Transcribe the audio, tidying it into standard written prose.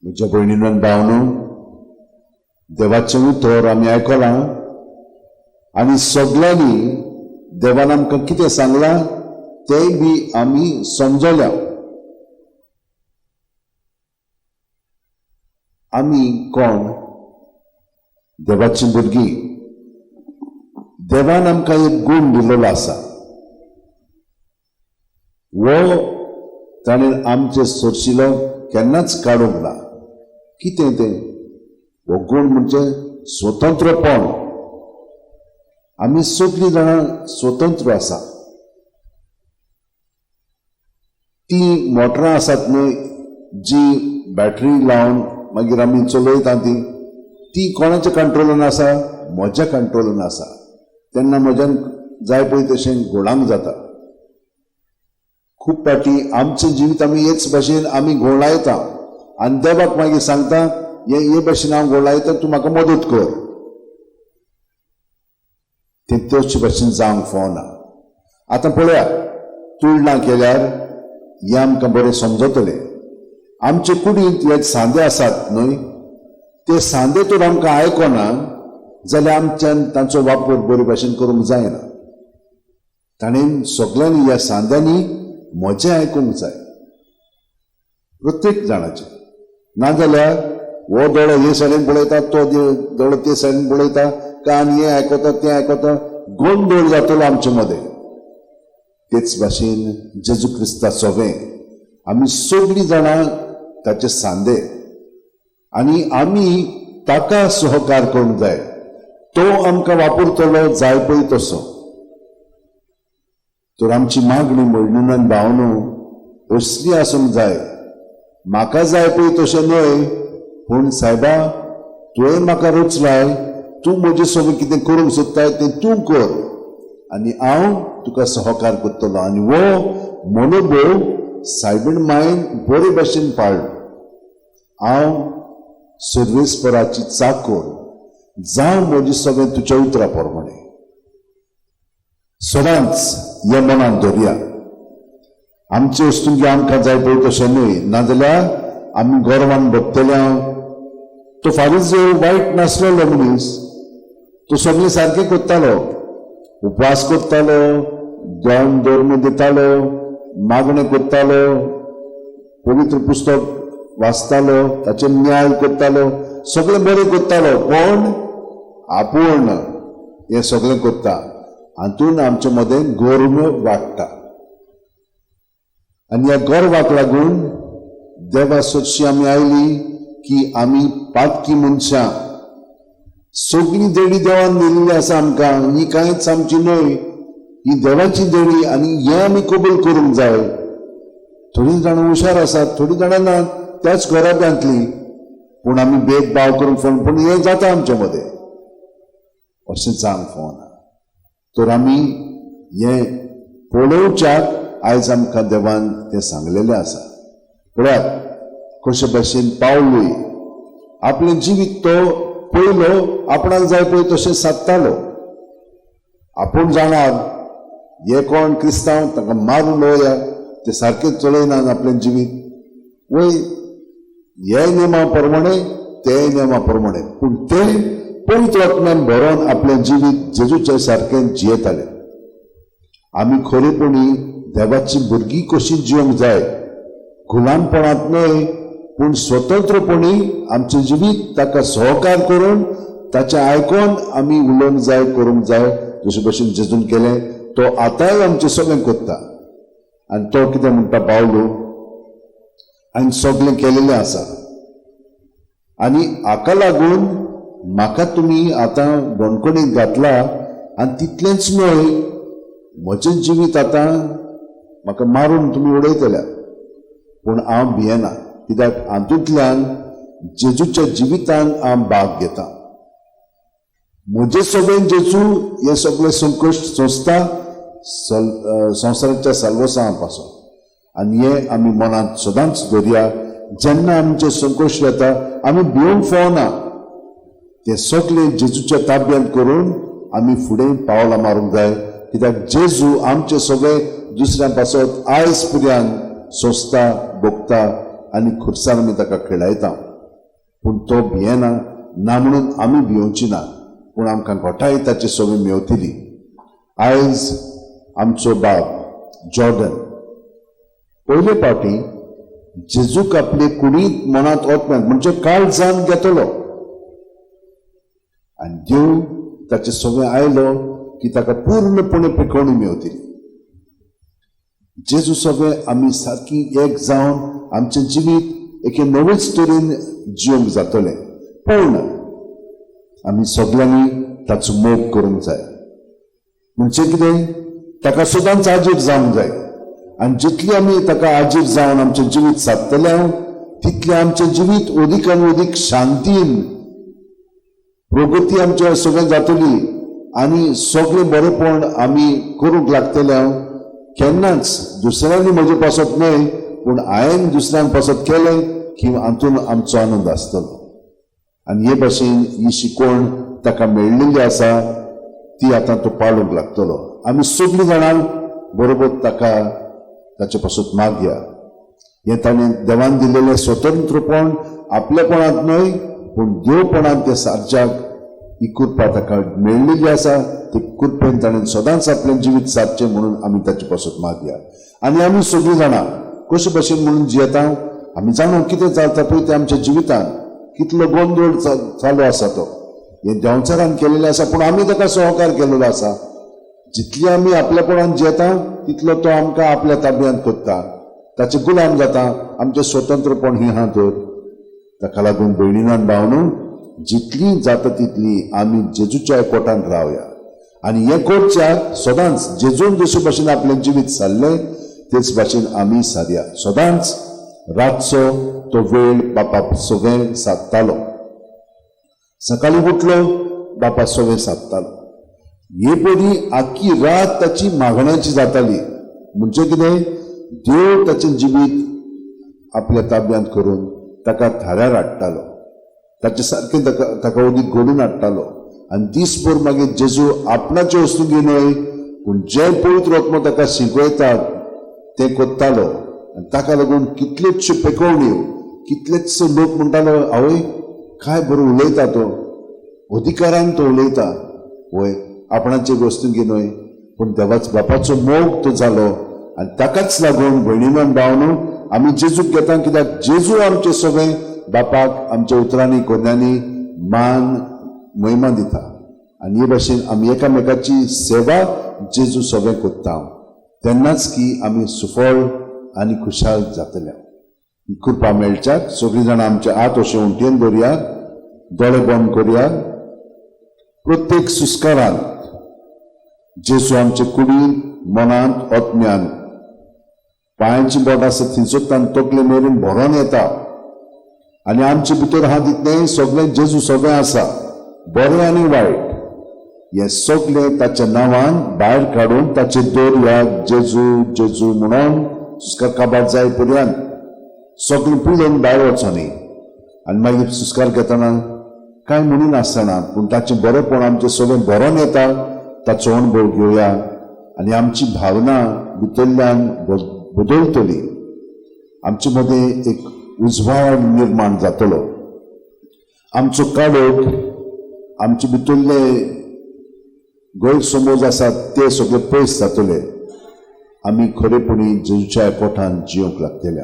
म्हज्या भयणीन आनी भावनो, देवाचें उतर आमी आयकलां आनी सगल्यांनी देवान आमकां कितें सांगलां तेंय बी आमी समजल्या. आमी कोण? देवाचीं भुरगीं. देवान आमकां एक गूण दिल्लो आसा, वो ताणें आमचे सोरशिलो केन्नाच काडूंक ना. कितें तें? हो गूण म्हणजे स्वतंत्रपण. आमी सगळीं जाणां स्वतंत्र आसा. ती मोटरां आसात न्हय, जी बॅटरी लावन मागीर आमी चलयता, ती ती कोणाच्या कंट्रोलान आसा? म्हज्या कंट्रोलान आसा. तेन्ना म्हज्यान जाय पळय तशें घोळांक जाता. खूब फावटी आमचें जिवीत आमी हेच भाशेन आमी घोळायता आनी देवाक मागीर सांगता, हे हे भाशेन हांव घोळायता, तूं म्हाका मदत कर. तें तेच भाशेन जावंक फावना. आतां पळयात, तुळना केल्यार हें आमकां बरें समजतलें. आमचे कुडींत हे सांदे आसात न्हय, ते सांदे तर आमकां आयकना जाल्यार आमच्यान तांचो वापर बरे भाशेन करूंक जायना. ताणें सगल्यांनी ह्या सांद्यांनी म्हजें आयकूंक जाय, प्रत्येक जाणाचें. नाजाल्यार हो दोळो हे सायडीन पळयता, तो दोळो ते सायडीन पळयता, कान हें आयकता तें आयकता, गोंदळ जातलो आमचे मदें. तेच भाशेन जेजू क्रिस्ता सोवें आमी सगळीं जाणां ताचे सांदे आनी आमी ताका सहकार करूंक जाय. तो आमकां वापरतलो जाय पळय तसो. तर आमची मागणी म्हणून भावनो असली आसूंक जाय, म्हाका जाय पळय तशें न्हय, पूण सायबा तुवें म्हाका रचलाय, तूं म्हजें सगळें कितें करूंक सोदताय तें तूं कर आनी हांव तुका सहकार करतलो. आनी हो मनोभोव सायबीण मायन बरे भाशेन पाळ्ळो. हांव सर्वेस्पराची चाकोर जावं म्हजें सगळें तुज्या उतरा प्रमाणें. सदांच हें मनांत धरया. आमचे वस्तूंकी आमकां जाय पळय तशें न्हय, नाजाल्यार आमी गर्वान भोगतले. तो फारीज वायट नासलेलो मनीस, तो सगळें सारकें करतालो, उपवास करतालो, दान धर्म दितालो, मागणें करतालो, पवित्र पुस्तक वाचतालो, ताचेर न्याय करतालो, सगळें बरें करतालो. पूण आपूण हें सगळें करता, हातून आमचे मदें गर्व वाडटा आनी ह्या गर्वाक लागून देवा सरशी आमी आयली की आमी पातकी मनशां. सगळीं देणी देवान दिल्ली आसा आमकां, ही कांयच आमची न्हय, ही देवाची देणी आनी हें आमी कबूल करूंक जाय. थोडीं जाणां हुशार आसात, थोडीं जाणां ना त्याच घराब्यांतली, पूण आमी भेदभाव करूंक फावना. पूण हें जाता आमच्या मदें, अशें जावंक फावना. तर आमी हें पळोवच्याक आयज आमकां देवान तें सांगलेलें आसा. पळयात कशे भाशेन पावलूय आपलें जिवीत तो पयलो आपणाक जाय पळय तशें सादतालो. आपूण जाणार हे कोण क्रिस्तांव, तांकां मारून उडोवया, ते सारकें चलयना आपलें जिवीत. वय हे नेमा प्रमाणे ते नेमा प्रमाणे, पूण ते पवित्र आत्म्यान भरोन आपलें जिवीत जेजूच्या सारकें जियेताले. आमी खरेपणी देवाची भुरगीं कशी जिवंक जाय, गुलामपणांत न्हय, पूण स्वतंत्रपणी आमचें जिवीत ताका सहकार करून ताचें आयकोन आमी उलोवंक जाय, करूंक जाय. जशे भशेन जेजून केलें, तो आतांय आमचें सगळें करता. आनी तो कितें म्हणटा पावलो, आनी सगळें केलेलें आसा आनी हाका लागून म्हाका तुमी आतां बंदखणींत घातला. आनी तितलेंच न्हय, म्हजें जिवीत आतां म्हाका मारून तुमी उडयतल्या, पूण हांव भियेना, कित्याक हातूंतल्यान जेजूच्या जिवितान हांव भाग घेता. म्हजें सगळें जेजू हें सगळें संकश्ट सोंसता संवसाराच्या साल्वसां पासून. आनी हें आमी मनांत सदांच दवरया. जेन्ना आमचें संकश्ट येता आमी भिवंक फावना, तें सगळें जेजूच्या ताब्यांत करून आमी फुडें पावलां मारूंक जाय, कित्याक जेजू आमचें सगळें दुसऱ्यां पासत आयज पर्यंत सोंसता, भोगता आनी खुर्सान आमी ताका खेळायता. पूण तो भियेना ना म्हणून आमी भियोवची ना, पूण आमकां घोटाय ताची सगळी मेवतली. आयज आमचो बाब जॉर्डन पयले फावटी जेजूक आपले कुडींत मनांत ओतम्यांत म्हणजे काळजान घेतलो आनी देव ताचे सगळें आयलो की ताका पूर्णपणे पिकोवणी मेवतली. जेजू सगळें आमी सारकी एक जावन आमचें जिवीत एके नवेच तरेन जिवंक जातलें. पूण आमी सगळ्यांनी ताचो मोग करूंक जाय. म्हणजे कितें, ताका सदांच आजीर जावंक जाय. आनी जितली आमी ताका आजीर जावन आमचें जिवीत सादतले तितलें आमचें जिवीत अदीक आनी अदीक शांतीन प्रगती आमच्या सगळें जातली आनी सगळें बरेपण आमी करूंक लागतले. केन्नाच दुसऱ्यांनी म्हजे पासत न्हय, पूण हांवें दुसऱ्यां पासत केलें की हातूंत आमचो आनंद आसतलो. आनी हे भाशेन ही शिकवण ताका मेळिल्ली आसा ती आतां तो पाळूंक लागतलो. आमी सगळीं जाणां बरोबर ताका ताचे पासत मागया. हें ताणें देवान दिलेलें स्वतंत्रपण आपलेपणांत न्हय, पूण देवपणांत ते सारच्याक ही कृपा ताका मेळिल्ली आसा. ती कृपेन ताणें सदांच आपलें जिवीत सादचें म्हणून आमी ताचे पासत मागया. आनी आमी सगळीं जाणां कशे भशेन म्हणून जियेता आमी जाणो कितें चलता पळय तें आमच्या जिवितांत कितलो गोंदळ चालू आसा तो हें देंवचारान केलेलें आसा, पूण आमी ताका सहकार केलेलो आसा. जितली आमी आपल्यापणान जियेता तितलो तो आमकां आपल्या ताब्यांत करता, ताचे गुलाम जाता. आमचें स्वतंत्रपण ही आहा तर ताका लागून भयणीनान भावनो जितली जाता तितली आमी जेजूच्या एकवटान रावया. आनी हें करच्या सदांच जेजून जशे भाशेन आपलें जिवीत सारलें तेच भाशेन आमी सारया. सदांच रातचो तो वेळ बापा सगळें सादतालो. सकाळीं उठलो बापा सगळें सादतालो. हे परी आख्खी रात ताची मागण्याची जाताली. म्हणजे कितें, देव ताचें जिवीत आपल्या ताब्यांत करून ताका थाऱ्यार हाडटालो, ताचे सारकें ताका उदीक घडून हाडटालो. आनी दीसभर मागीर जेजू आपणाचे वस्तू न्हय, पूण जे पवित्र आत्मो ताका शिकयतात तें करतालो. आनी ताका लागून कितल्योचश्यो पेकोवण्यो, कितलेच लोक म्हणटालो, आवय काय बरो उलयता तो, अधिकारान तो उलयता. वय आपणाचे वस्तूंकी न्हय, पूण देवाच बापाचो मोग तो जालो. आनी ताकाच लागून भयणीन भावनो आमी जेजूक घेता, कित्याक जेजू आमचे सगळें बापाक आमच्या उतरांनी कोन्यांनी मान महिमा दिता. आनी हे भाशेन आमी एकामेकाची सेवा जेजू सगळें करता तेन्नाच की आमी सुफळ आनी खुशाल जातले. कृपा मेळच्याक सगळीं जाणां आमचे हात अशें उंटयेन दवरया, दोळे बंद करुया. प्रत्येक सुस्कारांत जेजू आमचे कुडीन मनांत आत्म्यान पांयांची बोट आसा थंयसर तकले मेरेन भरोन येता. आनी आमचे भितर आहा तितलें सगळें जेजू सगळें आसा, बरें आनी वायट हें सगळें ताच्या नांवान भायर काडून ताचे दवरया. जेजू जेजू म्हणून सुस्कार काबार जाय पर्यंत सगळें पिळून भायर वचोनी. आनी मागीर सुस्कार घेतना कांय म्हणिनासतना पूण ताचें बरेंपण आमचें सगळें भरोन येता ताचो अणभव घेवया आनी आमची भावना भितरल्यान बदलतली. आमचे मदें एक उजवाड निर्माण जातलो. आमचो काळोख, आमचे भितरले गैरसमज आसात ते सगळे पयस जातले. आमी खरेपणी जेजूच्या एकवटान जिवंक लागतले.